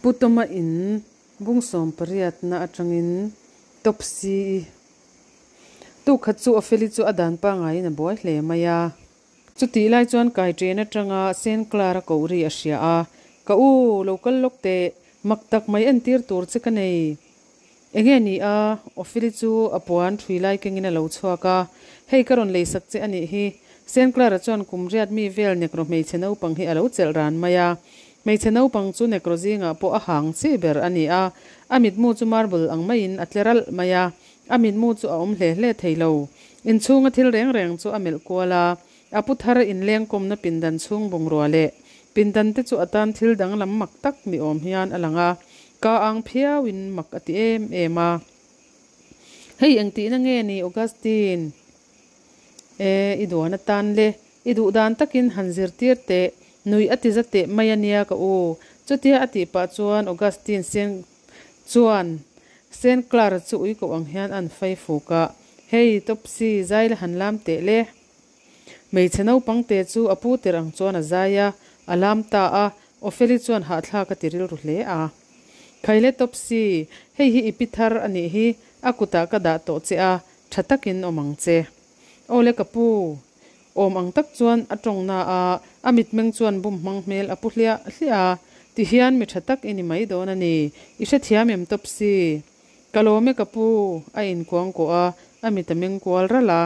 Pu Tawma in bung sawmpariatna atangin Topsy-i tuk khat chu Opheli chu a dan pangaiin a buai hle mai a. Chutih lai chuan kai ṭen atanga Saint Clara koh ri a hria a, Ka u, lo kal lawk teh, mak tak mai entir tur che ka nei. Enge ni a? Opheli chu a puan ṭhui lai kengin a lo chhuak a, Hei ka rawn leisak che a nih hi. Saint Clara chuan kum riat mi vel nekro hmeichhe naupang hi a lo chelh ran mai a. Hmeichhe naupang chu nekro zingah pawh a hang chi ber a ni a, a mitmu chu marble ang maiin a tle ralh mai a, a mitmu chu a awm hle hle thei lo. Inchhunga thil reng reng chu a melh kual a, a pu thar inlengkawmna pindan chhung bungrua leh pindan te chu a tan thil danglam mak tak ni awm hian a lang a, ka ang phiauin mak a ti em em a. Hei engtihna nge ni Augustine? E, i duan atan le, i duh dan takin han zirtir teh, nuih a ti za teh mai a nia ka u. Chutia a tih pah chuan Augustine Sen chuan Saint Clara chu ui koh ang hian an fai fuk a, Hei, Topsy, zai la han lam teh le. Hmeichhe naupang te chu a pu tir ang chuan a zai a, a lam ta a, Opheli chuan hahthlak a ti rilru hle a. Khaile Topsy, hei hi i pi thar a nih hi, a kutah ka dah tawh che a, Tha takin awm ang che. Aw le ka pu. Awm ang tak chuan a tawng na a, a mitmeng chuan bum hmang hmel a pu hliah hliah a, ti hian mi tha tak i ni mai dawn a ni. I hrethiam em Topsy? Ka lawm e ka pu, a inkuang kawh a, a mit a meng kual ralh a.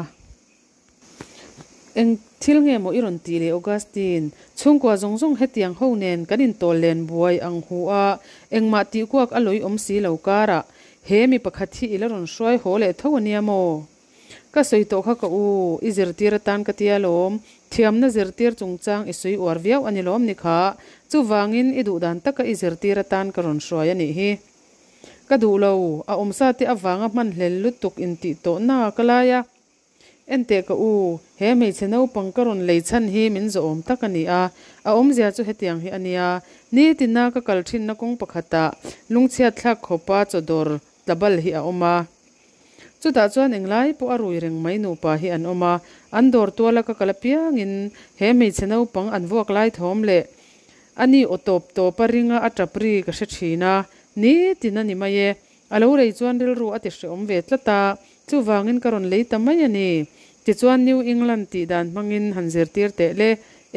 Eng thil nge maw i rawn tih leh Augustine? Chhungkua zawng zawng hetiang ho nen kan intawl len buai ang hu a, engmah tihkuak a lawih awm si lo karah he mi pakhat hi i la rawn hruai haw leh tho a nia maw? Ka sawi tawh kha ka u, i zirtir atan ka tia lawm, thiamna zirtir chungchang i sawi uar viau a ni lawm ni kha, chuvangin i duhdan taka i zirtir atan ka rawn hruai a nih hi. Ka duh lo, a awmsa te avanga hmanhlel lutuk intih tawhna ka lai a. Enteh ka u, he hmeichhe naupang ka rawn lei chhan hi min zawhawm tak a ni a, a awmzia chu hetiang hi a nia, nitina ka kal thinna kawng pakhatah lungchhiat thlak khawpa chawdawr tlabal hi a awm a. Chutah chuan englai pawh a rui reng mai nupa hi an awm a, an dawr tuala ka kal apiangin he hmeichhe naupang an vuak lai thawm leh a ni aw tawp tawpa ringa a tap ri ka hre thin a, nitin a ni mai e. A lo rei chuan rilru a ti hreawm ve tlat a, chuvangin ka rawn lei ta mai a ni. Tichuan New England tih dan hmangin han zirtir teh le,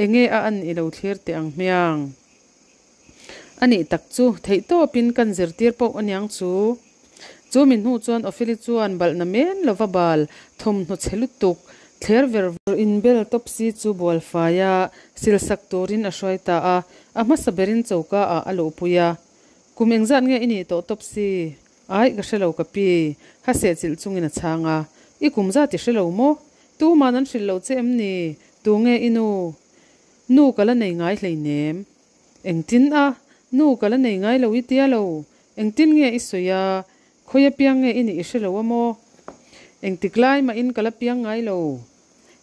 enge a an i lo thlir teh ang hmiang? A nih tak chu, theihtawpin kan zirtir poh aniang chu. Chu mi hnu chuan Opheli chuan balhna men lova bal thawmhnaw chhe lutuk, thler ver vur inbel Topsy chu bual faia silsak turin a hruai ta a, a hmasa berin choka ah a luhpui a. Kum engzat nge i nih tawh tawp si? Aih, ka hre lo ka pi, ha sehchilh chungin a chhang a. I kum zat i hre lo maw? Tuman an hrilh loh che em ni? Tu nge i nu? Nu ka la nei ngai hleinem. Engtin a? Nu ka la nei ngai lo i tia lo? Engtin nge i sawi a? Khawi a piang nge i nih i hre lo a maw? Engtik lai mahin ka la piang ngai lo.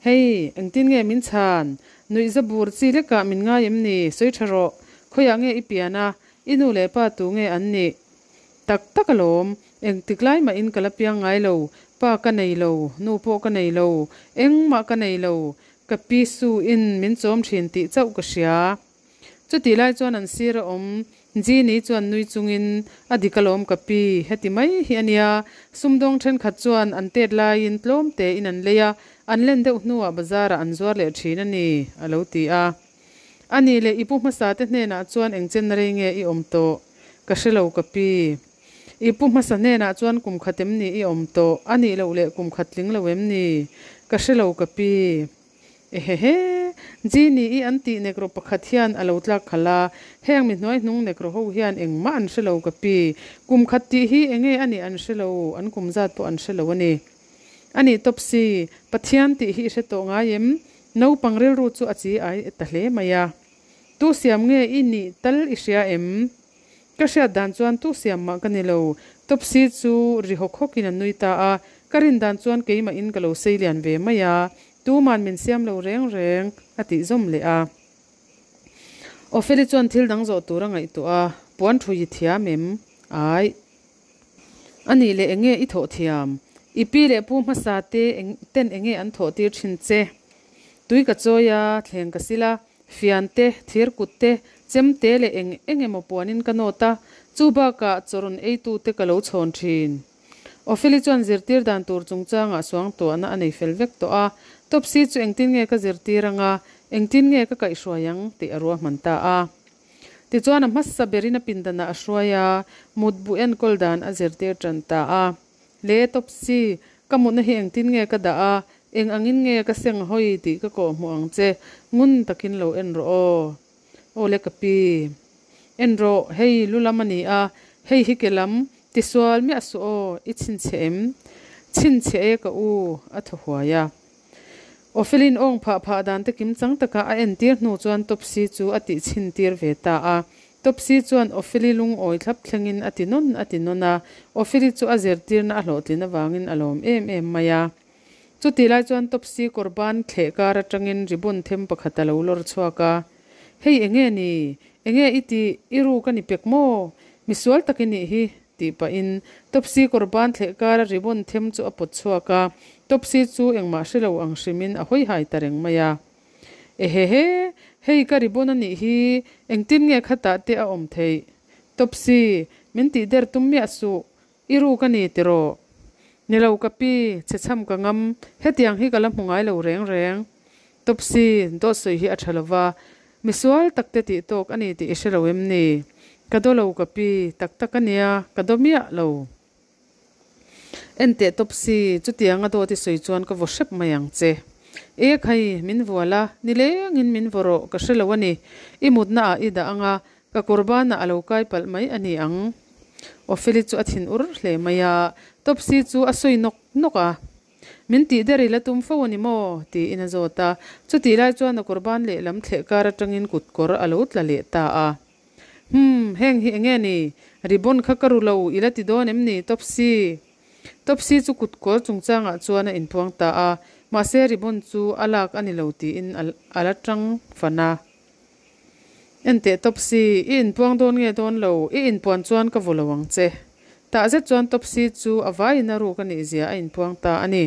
Hei, engtin nge min chhan? Nuih za bur chi lekah min ngai em ni? Sawi tha rawh. Khawiah nge i pian a? I nu leh pa tu nge an nih? Tak tak alawm. Engtik lai mahin ka la piang ngai lo. Pa ka nei lo, nu pawh ka nei lo, engmah ka nei lo. Ka pi Su in min chawm thin tih chauh ka hria. Chutih lai chuan an sir a awm. Jeanie chuan nui chungin, A dik alawm ka pi, heti mai hi a nia. Sumdawng thenkhat chuan an tet laiin tlawm tein an lei a, an len deuh hnuah bazarah an zuar leh thin a ni, a lo ti a. A nih leh i pu hmasa te hnenah chuan eng chen rei nge i awm tawh? Ka hre lo ka pi. I pu hmasa hnenah chuan kum khat em ni i awm tawh? A nih loh leh kum khat tling lo em ni? Ka hre lo ka pi. Ehehe! Genie i an tih nekro pakhat hian a lo tlak khalh a, heng mi hnuai hnung nekro ho hian engmah an hre lo ka pi. Kum khat tih hi enge a nih an hre lo, an kum zat pawh an hre lo a ni. A nih tawp si, Pathian tih hi i hre tawh ngai em? Naupang rilru chu a chi ai ta hle mai a. Tu siam nge i nih tal i hria em? Ka hriat dan chuan tu siam mah ka ni lo. Topsy chu ri hawk hawkin a nui ta a, ka rin dan chuan keimahin ka lo sei lian ve mai a, tuman min siam lo reng reng a tih zawm leh a. Opheli chuan thil dang zawh tur a ngaihtuah a, puan thu i thiam em? Aih. A nih leh enge i thawh thiam? I pi leh pu hmasa te ten enge an thawh tir thin che? Tui ka chawi a, thleng ka sil a, fian te, thir kut te, Chemte leh eng eng emaw puanin ka nawt a, chu bakah chaw rawn eitute ka lo chhawn thin. Opheli chuan zirtir dan tur chungchangah suangtuahna a nei fel vek tawh a, Topsy chu engtin nge ka zirtir anga, engtin nge ka kaihhruai ang tih a ruahman ta a. Tichuan a hmasa berin a pindanah a hruai a, mutbu enkawl dan a zirtir tan ta a. Le Topsy, ka mutna hi engtin nge ka dah a, eng angin nge ka seng hawi tih ka kawhhmuh ang che, ngun takin lo en rawh aw. Aw le ka pi. En rawh, hei lu lam a ni a, hei hi ke lam, tisual miah suh aw, i chhinchhe em? Chhinchhe e ka u, a thaw huai a. Opheli'n awng phah phah dan te kim chang taka a entir hnu chuan Topsy chu a tih chhintir ve ta a. Topsy chuan Opheli lungawi thlap thlengin a ti nawn a ti nawn a, Opheli chu a zirtirna a hlawhtlin avangin a lawm em em mai a. Chutih lai chuan Topsy kawr ban thleh kar atangin ribbon them pakhat a lo lawr chhuak a, Hei enge ni? Enge i tih? I ruk a ni pek maw? Misual tak i nih hi, tih pahin Topsy kawr ban thleh kara ribbon them chu a pawt chhuak a, Topsy chu engmah hre lo ang hrimin a hawi hai ta reng mai a. Ehehe, hei ka ribbon a nih hi, engtin nge khatah te a awm theih? Topsy, min tih der tum miah suh, I ruk a ni tiraw? Ni lo ka pi, chhe chham ka ngam, hetiang hi ka la hmu ngai lo reng reng. Topsy, dawt sawi hi a tha lova, misual tak te tih tawk a ni tih i hre lo em ni? Ka daw lo ka pi, tak tak a nia, ka daw miah lo. Enteh Topsy, chutianga dawt i sawi chuan ka vaw hrep mai ang che. E khai, min vual a, nilengin min vaw rawh, ka hre lo a ni. I mutna ah i dah anga, Ka kawrbanah a lo kai palh mai a ni ang. Opheli chu a thin ur hle mai a, Topsy chu a sawi nawk nawk a. Min tih der i la tum fo a ni maw? tiin a zawt a. Chutih lai chuan a kawrban lehlam thleh kar atangin kut kawr a lo tla leh ta a. Hum, heng hi enge ni? Ribbon kha ka ru lo, i la ti dawn em ni, Topsy? Topsy chu kut kawr chungchangah chuan a inpuang ta a, mahse ribbon chu a lak a ni lo tiin a la tang fan a. Enteh Topsy, i inpuang dawn nge dawn lo, i inpuan chuan ka vaw lo ang che. Tah zet chuan Topsy chu a vaiin a ruk a nih zia a inpuang ta a ni.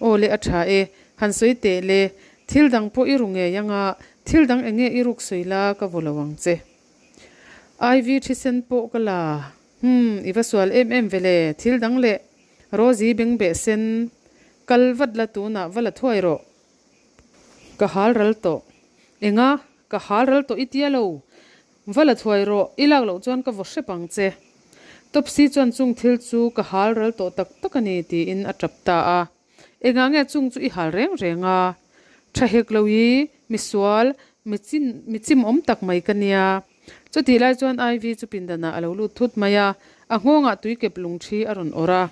Aw le a tha e, han sawi teh le, thil dang pawh i ru ngei anga, thil dang eng nge i ruk sawi la ka vaw lo ang che. Ivy thisen pawh ka la, hmm, i va sual em em ve le, thil dang leh Rosie bengbeh sen, kal vat la tunah va la thuai rawh. Ka hal ral tawh. Enga? Ka hal ral tawh i tia lo. Va la thuai rawh, i lak loh chuan ka vaw hrep ang che. Topsy chuan chung thil chu ka hal ral tawh tak tak a ni tiin a tap ta a. Engah nge chung chu i hal reng reng a? Tha hek lo i, misual, mi chin, mi chim awm tak mai ka nia. Chutih lai chuan Ivy chu pindanah a lo lut thut mai a, a nghawngah tuikep lungthi a rawn awrh a.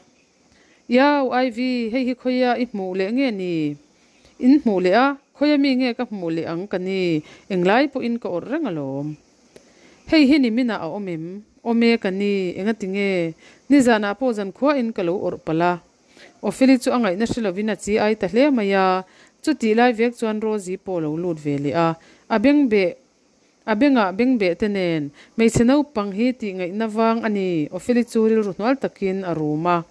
Iau, Ivy, hei hi khawia i hmuh leh nge ni? In hmuh leh a, khawia mi nge ka hmuh leh ang ka ni, englai pawhin ka awrh reng alawm. Hei hi niminah a awm em? Awm e ka ni, engati nge? Nizanah pawh zankhuain ka lo awrh palh a. Opheli chu a ngaihna hre lovin a chi ai ta hle mai a, chutih lai vek chuan Rosie pawh a lo lut ve leh a, a bengbeh A bengah bengbeh te nen, hmeichhe naupang hi tih ngaihna vang a ni, Opheli chu rilru hnual takin a rum a.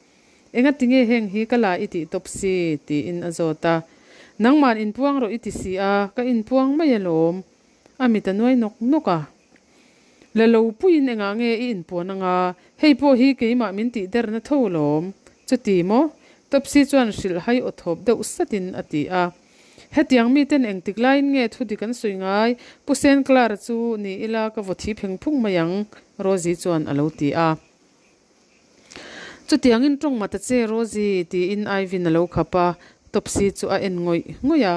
Enga tinge heng hi ka la i tih tawp si? tiin a zawt a. Nangman inpuang rawh i ti si a, ka inpuang mai alawm. A mit a nuai nawk nawk a. La lo puiin engah nge i inpuan anga, hei pawh hi keimah min tih derna tho alawm. Chuti maw? Topsy chuan hrilh hai aw thawp deuh satin a ti a. Hetiang miten engtik laiin nge thu dik an sawi ngai? Pu Senclara chu ni ila ka vaw thi pheng phung mai ang, Rosie chuan a lo ti a. Chutiangin tawng mah ta che Rosie, tiin Ivy-n a lo khap a, Topsy chu a en ngawih ngawih a.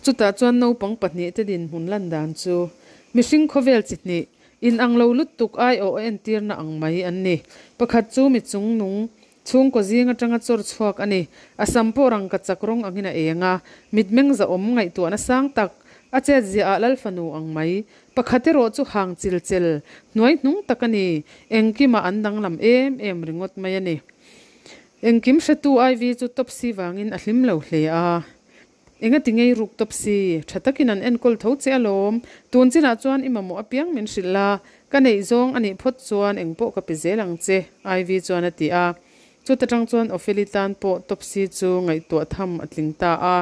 Chutah chuan naupang pahnihte dinhmun lan dan chu mihring khawvel chi hnih, inang lo lutuk aiawh a entirna ang mai an ni. Pakhat chu mi chungnung Chhungkaw zing atanga chawr chhuak a ni. A sam pawh rangka chak rawng angin a eng a, mitmeng zahawm ngaihtuahna sang tak, a chet ziahah Lal fanu ang mai. Pakhat erawh chu hang chil chel, hnuai hnung tak a ni. Engkimah an danglam em em ringawt mai a ni. Engkim hretu Ivy chu Topsy vangin a hlim lo hle a. Engati ngei ruk Topsy, tha takin an enkawl tho che alawm. Tun chinah chuan i mamawh apiang min hrilh la, ka neih zawng a nih phawt chuan engpawh ka pe zel ang che, Ivy chuan a ti a. Chuta tang chuan Opheli tan pawh Topsy chu ngaihtuah tham a tling ta a.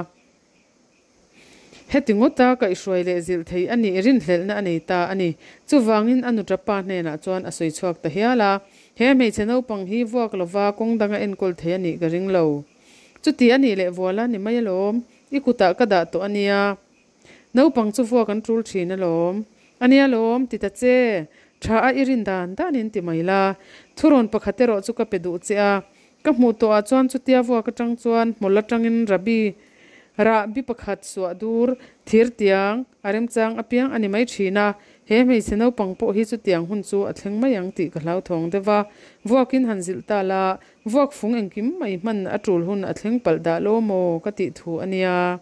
Heti ngawta kaihhruai leh zilh thei a nih rinhlelhna a nei ta a ni. Chuvangin a nuṭa pa hnenah chuan a sawi chhuak ta hial a, He hmeichhe naupang hi vuak lova kawng danga enkawl thei a nih ka ring lo. Chuti a nih leh vuala ni mai alawm, i kutah ka dah tawh a nia. Naupang chu vuak an tul thin alawm. A nia lawm, ti ta che. Tha a i rin dan danin ti mai la. Thurawn pakhat erawh chu ka pe duh che a. Ka hmuh tawhah chuan chutia vuak atang chuan hmawlh atangin Rabbi rahbi pakhat suah dur thir tiang a remchang apiang a ni mai thin a. He hmeichhe naupang pawh hi chutiang hun chu a thleng mai ang tih ka hlauthawng deuh a. Vuakin han zilh ta la, vuak fung engkim mai hman a tul hun a thleng palh dah lo maw ka tih thu a nia.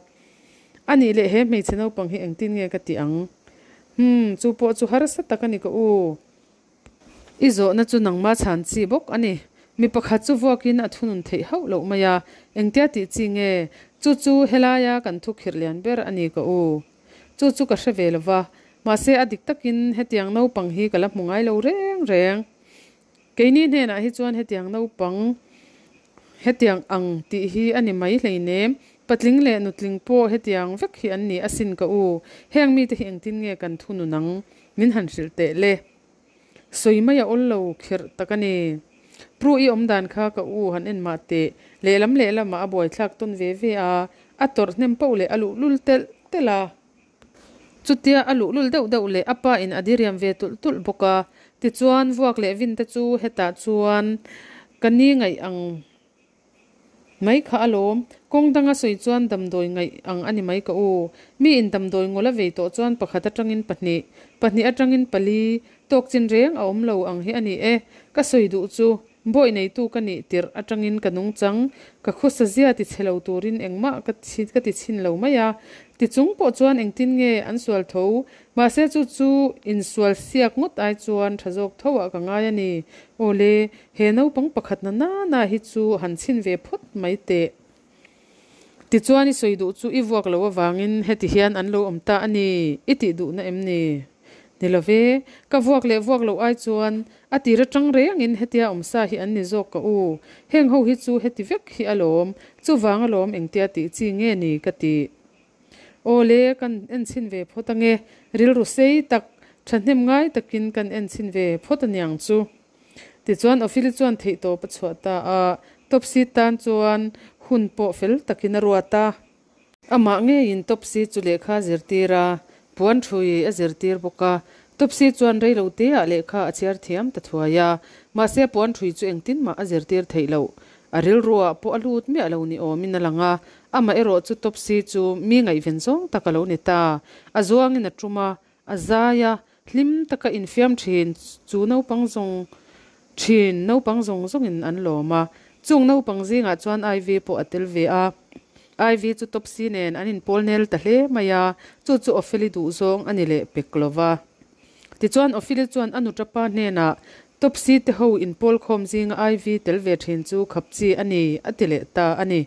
A nih leh he hmeichhe naupang hi engtin nge ka tih ang? Humm, chu pawh chu harsa tak a ni ka u. I zawhna chu nangma chhan chi bawk a ni. Mi pakhat chu vuakin a thunun theih hauh loh mai a, engtia tih chi nge? Chu chu helaia kan thu khirh lian ber a ni ka u. Chu chu ka hre ve lo va, mahse a dik takin hetiang naupang hi ka la hmu ngai lo reng reng. Keini hnenah hi chuan hetiang naupang hetiang ang tih hi a ni mai hleinem, patling leh nutling pawh hetiang vek hi an ni asin ka u, heng mite hi engtin nge kan thunun ang min han hrilh teh le. Sawi mai a awl lo kherh tak a ni. Pru i awm dan kha ka u han en mah teh, lehlam lehlamah a buaithlak tawn ve ve a, a tawrh hnem poh leh a luhlul telh telh a. Chutia a luhlul deuh deuh leh a pa in a diriam ve tulh tulh bawk a, tichuan vuak leh vin te chu hetah chuan ka ni ngaih ang mai kha alawm, kawng danga sawi chuan damdawi ngaih ang a ni mai ka u. Mi in damdawi ngawla vei tawh chuan pakhat atangin pahnih, pahnih atangin pali, tawk chin reng a awm lo ang hi a ni e, ka sawi duh chu. Bawih neitu ka nih tirh atangin ka nungchang, ka khawsa zia ti chhe lo turin engmah ka ka ti chhin lo mai a. Tichung pawh chuan engtin nge an sual tho? Mahse chu chu insual siak ngawt ai chuan tha zawk tho ah ka ngai a ni. Aw le, he naupang pakhat na nana hi chu han chhin ve phawt mai teh. Tichuan i sawi duh chu i vuak lo avangin heti hian an lo awm ta a ni i tih duhna em ni? Ni lo ve, ka vuak leh vuak loh ai chuan a tir atang rengin hetia awm sa hi an ni zawk ka u. Heng ho hi chu heti vek hi alawm, chuvang alawm engtia tih chi nge ni ka ti. Aw le, kan enchhin ve phawt ange, rilru sei tak, thahnem ngai takin kan enchhin ve phawt aniang chu. Tichuan Ophili chuan theihtawp a chhuah ta a, Topsy tan chuan hun pawh fel takin a ruat a. Amah ngeiin Topsy chu lehkha a zirtir a, puan thui a zirtir bawk a. Topsy chuan reilo teah lehkha a chhiar thiam ta thuai a, mahse puan thui chu engtin mah a zirtir theih loh. A rilruah pawh a lut miah lo ni awmin a lang a, amah erawh chu Topsy chu mi ngaihven zawng tak a lo ni ta. A zuangin a tum a, A zai a, hlim taka infiam thin chu naupang zawng thin naupang zawng zawngin an lawm a. Chung naupang zingah chuan Ivy pawh a tel ve a. Ivy chu Topsy nen an inpawl nel ta hle mai a, chu chu Opheli duhzawng a ni leh pek lo va. Tichuan Opheli chuan a nuṭapa hnenah Topsy te ho inpawl khawm zinga Ivy tel ve thin chu khap chi a ni a ti leh ta a ni.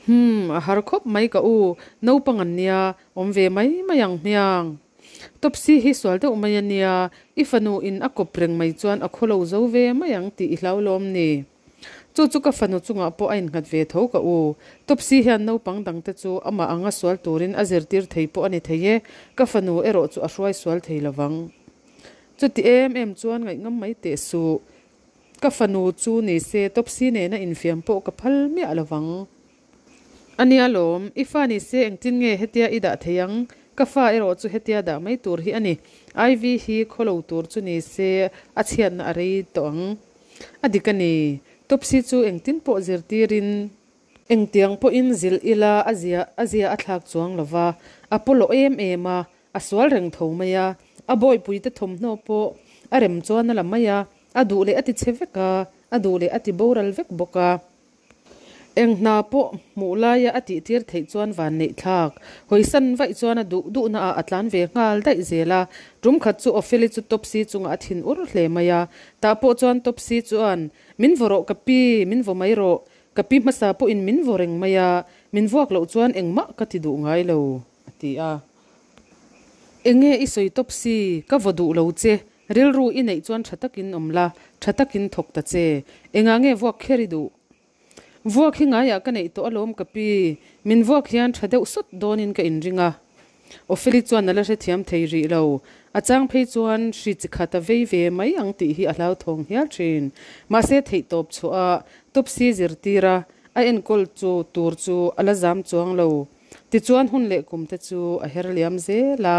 Humm, a har khawp mai ka u, naupang an nia, awm ve mai mai ang hmiang. Topsy hi sual deuh mai a nia, i fanu in a kawp reng mai chuan a khaw lo zo ve mai ang tih i hlau lawm ni. Chu chu ka fanu chungah pawh a innghat ve tho ka u. Topsy hian naupang dangte chu amah anga sual turin a zirtir thei pawh a ni thei e, ka fanu erawh chu a hruai sual thei lovang. Chuti em em chuan ngaihngam mai teh suh. Ka fanu chu ni se Topsy nena infiam pawh ka phal miah lo vang. A nia lawm, i fa ni se engtin nge hetia i dah thei ang? Ka fa erawh chu hetia dah mai tur hi a ni. Ivy hi khaw lo tur chu ni se a chhiatna a rei tawh ang. A dik a ni. Topsy chu engtin pawh zirtirin. Engtiang pawhin zilh ila a zia a zia a thlak chuang lo va, a pawlawh em em a, a sual reng tho mai a, a bawipuite thawmhnaw pawh a rem chuan a la mai a, a duh leh a ti chhe vek a, a duh leh a ti boral vek bawk a. Eng hna pawh hmuh laia a tihtir theih chuan van neih thlak, hawisan vaih chuan a duh duhna ah a tlan ve nghal daih zel a. Tum khat chu Opheli chu Topsy chungah a thin ur hle mai a, tah pawh chuan Topsy chuan, Min vaw rawh ka pi, min vaw mai rawh, Ka pi hmasa pawhin min vaw reng mai a, min vuak loh chuan engmah ka ti duh ngai lo, a ti a. Enge i sawi tawp si, ka vaw duh lo che, rilru i neih chuan tha takin awm la, tha takin thawk ta che, engah nge vuak kher i duh? Vuak hi ngaiah ka neih tawh alawm ka pi, min vuak hian tha deuh sawt dawnin ka inring a. Opheli chuan a la hrethiam thei rih lo. A chang phei chuan hri chi khat a vei ve mai ang tih hi a hlauthawng hial thin. Mahse theihtawp chhuah a, Topsy zirtir a, a enkawl chu tur chu a la zam chuang lo. Tichuan hun leh kum te chu a her liam zel a.